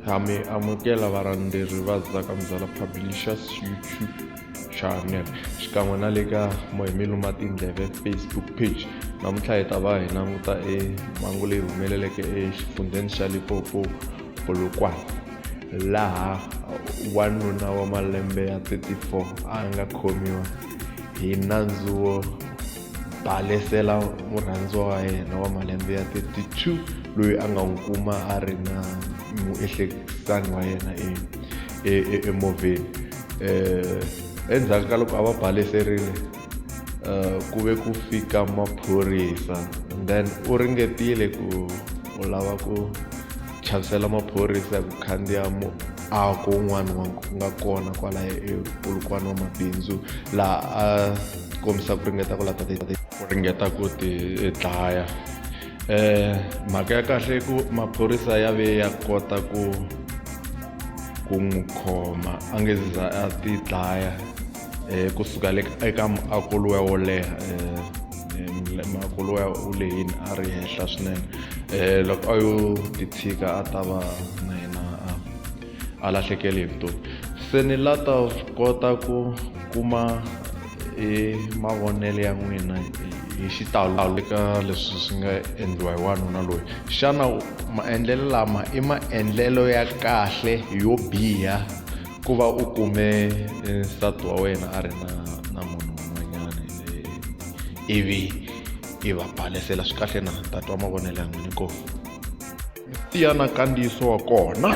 Ha mi amukela varhandzeri va Zaka Mzala Publishers YouTube channel xikan'we na le ka Moyamelo Tindleve Facebook page. Namuntlha hi ta va hi languta e mhangu leyi humeleleke exifundzheni xa Limpopo, Polokwane, laha wanuna wa malembe ya 34 a nga khomiwa hi nandzu wo balesela murhandziwa wa yena wa malembe ya 32 loyi a nga n'wi kuma a ri na muehlekisani wa yena emovheni. Endzhaku ka loko a va baleserile, ku ve ku fika maphorisa, and then u ringetile ku u lava ku chavisela maphorisa hi ku khandziya muako wun'wana wa nga kona kwala ePolokwane wa mabindzu, laha a kombisa ku ringeta ku lata ku ringeta ku ti dlaya. Mhaka ya kahle i ku maphorisa ya ve ya kota ku n'wi khoma a nge za a ti dlaya kusuka le eka muako luwa wo leha. Muako luwa wu lehini, a ri henhla swinene. Loko a yo ti tshika, a ta va na yena a lahlekele hi vutomi. Se ni la ta kota ku kuma e mavonelo ya n'wina hi xitalo eka leswi swi nga endliwa hi wanuna loyi. Xana maendlelo lama i maendlelo ya kahle yo biha, ku va u kume nsati wa wena a ri na munhu un'wanyana ivi i va balesela? Swi kahle na? Tatwa mavonelo ya n'wina inkomu. Tiya na nkandziyiso wa kona.